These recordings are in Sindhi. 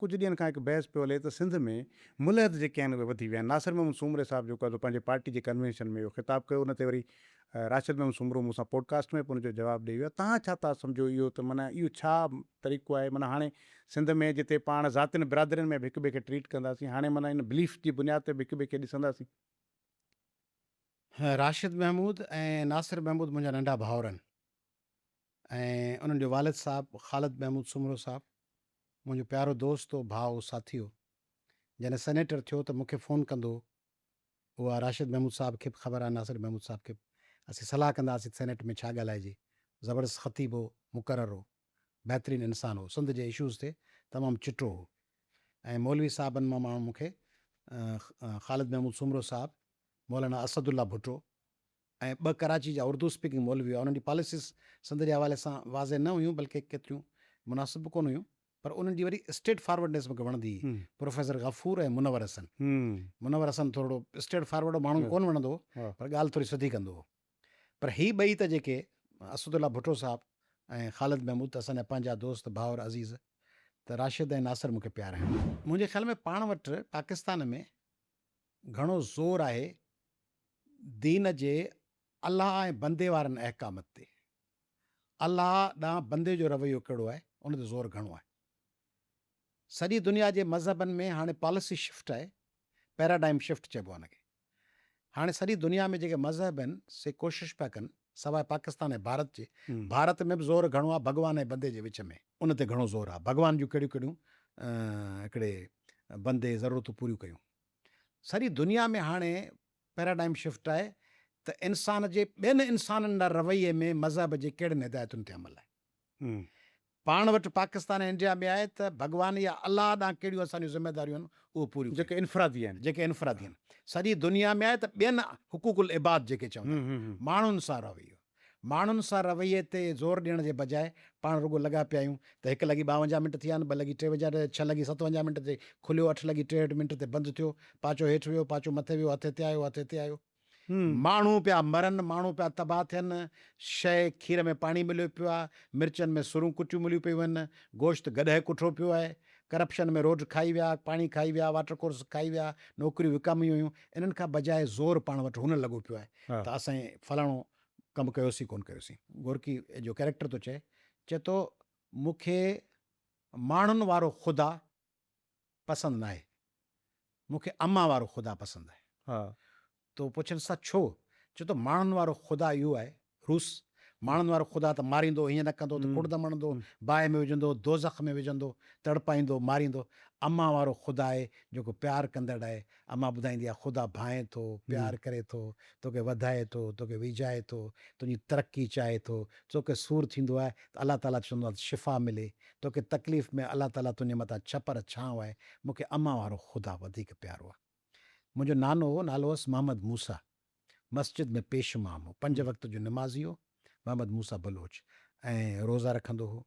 ڪجهه ڏينهن کان هڪ بحث پيو هلي ته سنڌ ۾ ملحد جيڪي آهن اهي وڌي ويا آهن. ناصر محمود سومري صاحب جيڪو آهي سو پنهنجي پارٽي جي ڪنوينشن ۾ اهو خطاب ڪيو ان تي وري راشد محمود سومرو مون سان پوڊڪاسٽ ۾ به ان جو جواب ڏئي ويو. توهان ڇا ٿا سمجهو اهو ته معنيٰ اهو ڇا طريقو آهي معنيٰ هاڻي سنڌ ۾ جتي پاڻ ذاتين برادرين ۾ به هڪ ٻئي کي ٽريٽ ڪنداسين هاڻي معنيٰ ان بليف جي بنياد تي به هڪ ٻئي کي ڏسنداسين. راشد محمود ۽ ناصر محمود منهنجا ننڍا ڀائر آهن. ۽ انهن جو والد صاحب خالد محمود سومرو صاحب منهنجو پيارو دوست هو، ڀاء هو، ساٿي هو. جڏهن سينيٽر ٿيو ته مون کي فون ڪندو هو. اها راشد محمود صاحب کي به خبر آهي، ناصر محمود صاحب کي به. اسين صلاح ڪندا هئاسين ته سينيٽ ۾ ڇا ڳالهائجي. زبردست خطيب هو، مقرر هو. بهترين انسان هو. سنڌ جي اشوز تي تمام چٽو هو. ۽ مولوي صاحبن مان ماڻهو مون کي خالد محمود سومرو صاحب، مولانا اسد الله ڀٽو ۽ ٻه ڪراچي جا اردو اسپيڪنگ مولوي هئا، انهن جي پاليسيز سنڌ جي حوالي سان واضح نه هيون بلڪه ڪيتريون مناسب به ڪونه هيون پر انهن جي وري اسٽريٽ فارورڊنيس مونکي وڻندي هئي، پروفيسر غفور ۽ منور حسن. منور حسن ٿورڙو اسٽريٽ فارورڊ هو، ماڻهن کي ڪونه وڻندو هو پر ڳالهه ٿوري سڌي ڪندو هو. پر هي ٻئي ته جيڪي اسد الله ڀٽو صاحب ۽ خالد محمود ته اسان جا پنهنجا دوست، ڀائر، عزيز ته راشد ۽ ناصر مونکي پيارا آهن. منهنجي خيال ۾ پاڻ وٽ پاڪستان ۾ گهڻو زور آهي دين جي الله ۽ بندي وارن احڪامن تي. الله ڏانهن بندي جو رويو ڪهڙو آهي، ان تي زور گهڻو آهي. سڄي دنيا جي مذهبن ۾ هاڻي پاليسي شفٽ آهي، پيراڊائم شفٽ چئبو آهي ان کي. هاڻي سڄي دنيا ۾ جيڪي مذهب آهن، سي ڪوشش پيا ڪن، سواء پاڪستان ۽ ڀارت جي، ڀارت ۾ به زور گهڻو آهي ڀڳوان ۽ بندي جي وچ ۾. ان تي گهڻو زور آهي. ڀڳوان جون ڪهڙيون ڪهڙيون هڪڙي بندي ضرورتون پوريون ڪيون. سڄي دنيا ۾ هاڻي پيراڊائم شفٽ آهي ته انسان جي ٻين انسانن ڏانهن رويي ۾ مذهب جي ڪهڙين هدايتن تي عمل آهي. پاڻ وٽ پاڪستان ۽ انڊيا ۾ آهي ته ڀڳوان يا الله ڏانهن ڪهڙيون اسان جون ذميداريون آهن اهو پوريون ڪيون. جيڪي انفرادي آهن. جيڪي انفرادي آهن. سڄي دنيا ۾ آهي ته ٻين حقوق العباد جيڪي چوندا آهن. ماڻهن سان رويو. ماڻهن سان رويي تي زور ڏيڻ جي بجاء پاڻ رڳو لڳا پيا آهيون ته هڪ لڳي ٻاونجاهه منٽ ٿيا آهن، ٻه لڳي ٽيونجاهه، ڇهه لڳي ستونجاهه منٽ تي کليو، اٺ لڳي ٽيهٺ منٽ تي بند ٿيو، پاچو هيٺ ويو، پاچو مٿي ويو، هٿ هتي آيو، هٿ هتي آيو. ماڻهو پيا مرن، ماڻهو پيا تباهه ٿين، شيء کير ۾ پاڻي مليو پيو آهي، مرچن ۾ سرون ڪٽيون مليون پيون آهن، گوشت گڏهه ڪٺو پيو آهي، ڪرپشن ۾ روڊ کائي ويا، پاڻي کائي ويا، واٽر ڪورس کائي ويا، نوڪريون وڪاميون ويون، انهن کان بجاء زور پاڻ وٽ هن لڳو پيو آهي ته اسين فلاڻو ڪم ڪيوسين ڪونه ڪيوسين. گورڪي جو ڪئريڪٽر ٿو چئي، چئي ٿو مون کي ماڻهن وارو خدا پسند ناهي، مون کي امان وارو خدا پسند آهي. تو پڇنس ٿا ڇو؟ چئي ٿو ماڻهن وارو خدا اهو آهي، روس، ماڻهن وارو خدا ته ماريندو، هيئن نه ڪندو ته ڪڙدم هڻندو، باهه ۾ وجهندو، دوزخ ۾ وجهندو، تڙپائيندو، ماريندو. امان وارو خدا آهي جيڪو پيار ڪندڙ آهي. امان ٻڌائيندي آهي خدا ڀانئي ٿو، پيار ڪري ٿو، توکي وڌائي ٿو، توکي ويجهائي ٿو، تنهنجي ترقي چاهي ٿو. توکي سور ٿيندو آهي ته الله تعاليٰ چوندو آهي ته شفا ملي. توکي تڪليف ۾ الله تعاليٰ تنهنجي مٿان ڇپر ڇانو آهي. مون کي امان وارو خدا وڌيڪ پيارو آهي. منهنجو نانو هو، نالو هوس محمد موسيٰ. مسجد ۾ پيش امام هو. پنج وقت جو نمازي هو. محمد موسيٰ بلوچ ۽ روزا رکندو هو.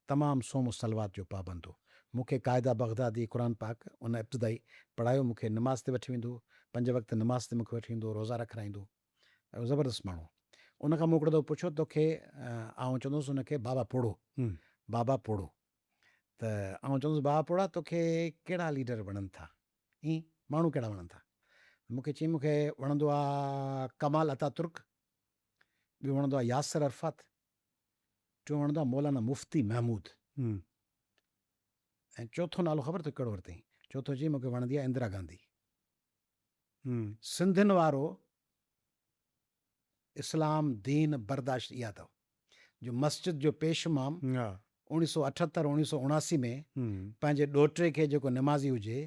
تمام صوم و صلوات جو پابند هو. مون کي قاعده بغدادي، قرآن پاڪ، ان ابتدائي پڙهايو. مون کي نماز تي وٺي ويندو هو. پنج وقت نماز تي مون کي وٺي ويندو هو. روزا رکرائيندو هو. ۽ زبردست ماڻهو هو. ان کان مون هڪڙو دفعو پڇيو توکي آئون چوندو هوس ان کي بابا پوڙهو، بابا پوڙهو. ته آئون چوندو هوس بابا پوڙها توکي ڪهڙا ليڊر وڻن ٿا؟ ائين ماڻهو ڪهڙا وڻن ٿا؟ مون کي چيائين مون کي وڻندو آ ڪمال عطا ترڪ، ٻيو وڻندو آ ياسر عرفات، ٽيون وڻندو آ مولانا مفتي محمود ۽ چوٿون نالو خبر اٿو ڪهڙو ورتائين؟ چوٿون چيائين مون کي وڻندي آ اندرا گانڌي. سنڌين وارو اسلام دين برداشت اها اٿو جو مسجد جو پيش امام 1978 1979 ۾ پنهنجي ڏوهٽي کي جيڪو نمازي هجي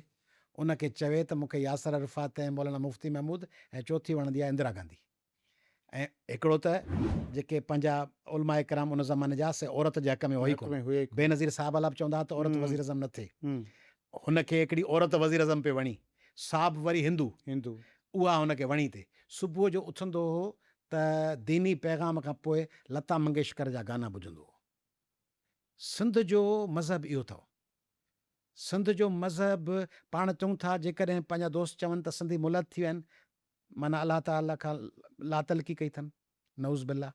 ان کي چوي ته مون کي ياسر عرفات ۽ مولانا مفتي محمود ۽ چوٿي وڻندي آهي اندرا گانڌي ۽ هڪڙو ته جيڪي پنهنجا علماء ڪرام ان زماني جا سي عورت جي حق ۾ هئا ئي ڪونه بينظير صاحب لاء به چوندا هئا ته عورت وزيراعظم نه ٿئي هن کي هڪڙي عورت وزيراعظم پئي وڻي سا به وري هندو هندو اها هن کي وڻي ٿي صبح جو اٿندو هو ته ديني پيغام کان پوء لتا منگيشڪر جا گانا ٻڌندو هو. سنڌ جو مذهب اهو اٿئو. سنڌ جو مذهب پاڻ چئون ٿا جيڪڏهن پنهنجا دوست چون ته سنڌي ملحد ٿي ويا آهن معنيٰ الله تعاليٰ کان لاتعلقي ڪئي اٿن نعوذ بالله.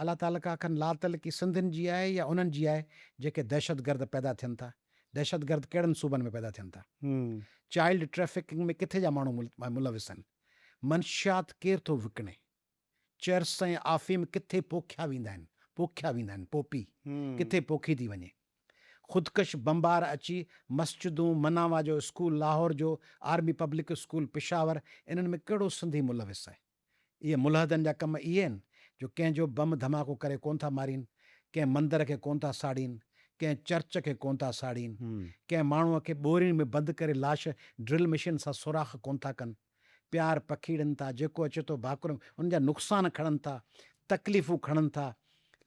الله تعاليٰ کان لاتعلقي سنڌين جي آهي يا انهن جي آهي جيڪي دهشتگرد پيدا ٿين ٿا. دهشتگرد ڪهڙن صوبن ۾ پيدا ٿين ٿا؟ چائلڊ ٽريفڪنگ ۾ ڪٿي جا ماڻهو ملوث آهن؟ منشيات ڪير ٿو وڪڻي؟ چرس ۽ آفيم ڪٿي پوکيا ويندا آهن؟ پوکيا ويندا آهن، پوپي ڪٿي پوکي ٿي وڃي؟ خودڪش بمبار اچي مسجدون، مناوا جو اسڪول لاهور جو، آرمي پبلڪ اسڪول پشاور، انهن ۾ ڪهڙو سنڌي ملوث آهي؟ اهي ملحدن جا ڪم اهي آهن جو ڪنهن جو بم ڌماڪو ڪري ڪونه ٿا مارين، ڪنهن مندر کي ڪونه ٿا ساڙين، ڪنهن چرچ کي ڪونه ٿا ساڙين، ڪنهن ماڻهوء کي ٻورين ۾ بند ڪري لاش ڊرل مشين سان سوراخ ڪونه ٿا ڪن. پيار پکيڙين ٿا، جيڪو اچي ٿو ڀاڪر ۾ ان جا نقصان کڻن ٿا، تڪليفون کڻن ٿا.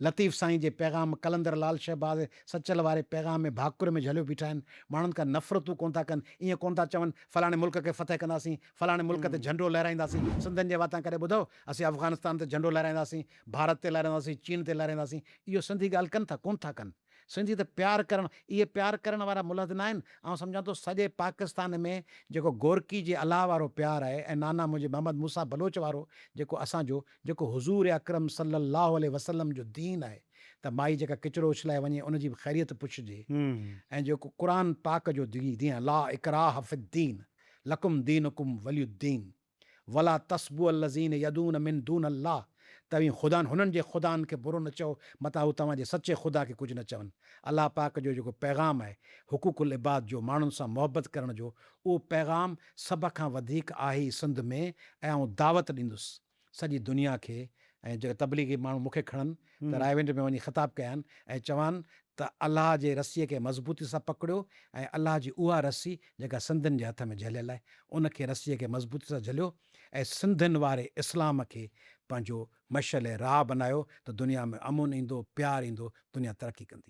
لطيف سائين جي پيغام، قلندر لال شهباز سچل واري پيغام ۾ ڀاڪر ۾ جهليو بيٺا آهن. ماڻهن کان نفرتون ڪونه ٿا ڪن، ائين ڪونه ٿا چون فلاڻي ملڪ کي فتح ڪنداسين، فلاڻي ملڪ تي جهنڊو لهرائينداسين. سنڌين جي واتان ڪڏهن ٻڌو اسين افغانستان تي جهنڊو لهرائينداسين، ڀارت تي لهرائينداسين، چين تي لهرائينداسين. اهو سنڌي ڳالهه ڪن ٿا؟ ڪونه ٿا ڪن. سنڌي ته پيار ڪرڻ، اهي پيار ڪرڻ وارا ملحد ناهن. آئون سمجهان ٿو سڄي پاڪستان ۾ جيڪو گورڪي جي الله وارو پيار آهي ۽ نانا منهنجي محمد موسيٰ بلوچ وارو جيڪو اسان جو جيڪو حضور اڪرم صلي الله عليه وسلم جو دين آهي ته مائي جيڪا ڪچرو اڇلائي وڃي ان جي به خيريت پڇجي ۽ جيڪو قرآن پاڪ جو دين آهي لا اڪراه في الدين لڪم دينڪم ولي الدين ولا تسبوا الذين يدعون من دون الله توهين خدائن هنن جي خدائن کي برو نه چئو متان هو توهان جي سچي خدا کي ڪجهه نه چون. الله پاڪ جو جيڪو پيغام آهي حقوق العباد جو ماڻهن سان محبت ڪرڻ جو اهو پيغام سڀ کان وڌيڪ آهي ئي سنڌ ۾ ۽ آئون دعوت ڏيندس سڄي دنيا کي ۽ جيڪا تبليغي ماڻهو مون کي کڻن ته رائيونڊ ۾ وڃي خطاب ڪيان ۽ چوان ته الله جي رسيء کي مضبوطي سان پڪڙيو ۽ الله جي اها رسي جيڪا سنڌين جي هٿ ۾ جهليل آهي ان کي رسيء کي مضبوطي سان جهليو ۽ سنڌين واري اسلام کي پنهنجو مشعل راهه بنايو ته دنيا ۾ امن ايندو، پيار ايندو، دنيا ترقي ڪندي.